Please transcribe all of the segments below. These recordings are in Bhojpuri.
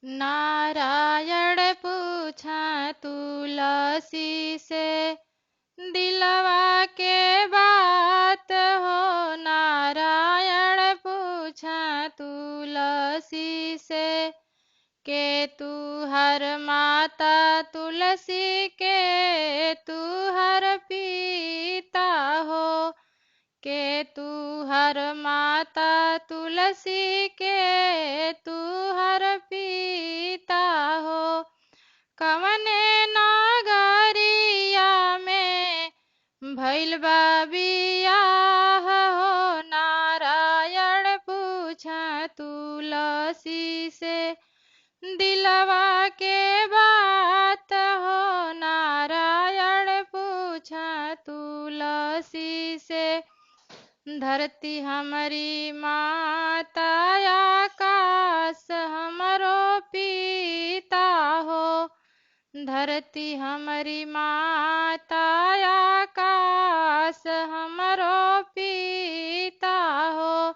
नारायण पूछा तुलसी से दिलवा के बात हो। नारायण पूछा तुलसी से के तू हर माता तुलसी के तू हर पिता हो। के तू हर माता तुलसी के तू हर पिता हो। कवने नागरिया में भइल बा बियाह हो। नारायण पूछा तुलसी से दिलवा के बात हो। नारायण पूछा तुलसी से धरती हमारी माता आकाश हमरो पिता हो। धरती हमारी माता आकाश हमरो पिता हो।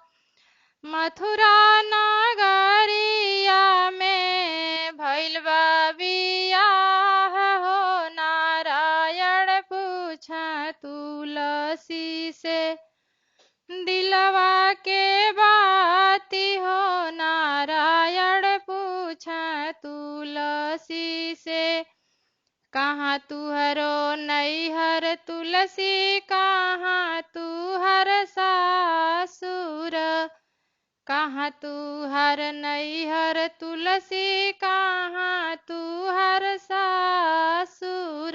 मथुरा नगरिया में भइल बा बियाह हो। नारायण पूछा तुलसी से दिलवा के बाती हो। नारायण पूछा तुलसी से कहाँ तुहरो नैहर तुलसी कहाँ तुहर सासुर। कहाँ तुहर नैहर तुलसी कहाँ तुहर सासुर।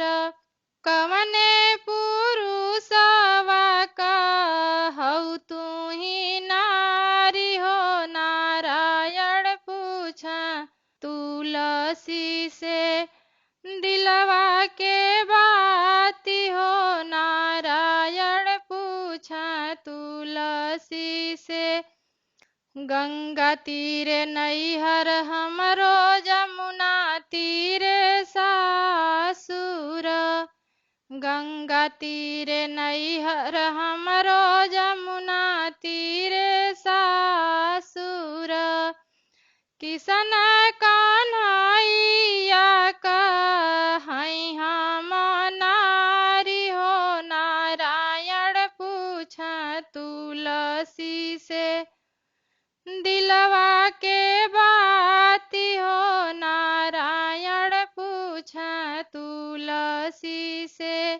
कवने पुरुषवा कहौ तुही नारी हो। नारायण पूछा तुलसी से दिलवा के बाती हो। नारायण पूछा तुलसी से गंगा तीरे नैहर हमरो जमुना तीरे सासुर। गंगा तीरे नैहर हमरो जमुना तीरे सासुर। किसन कन्हैया कहई हम नारी हो। नारायण पूछा तुलसी से दिलवा के बाती हो। नारायण पूछा तुलसी से।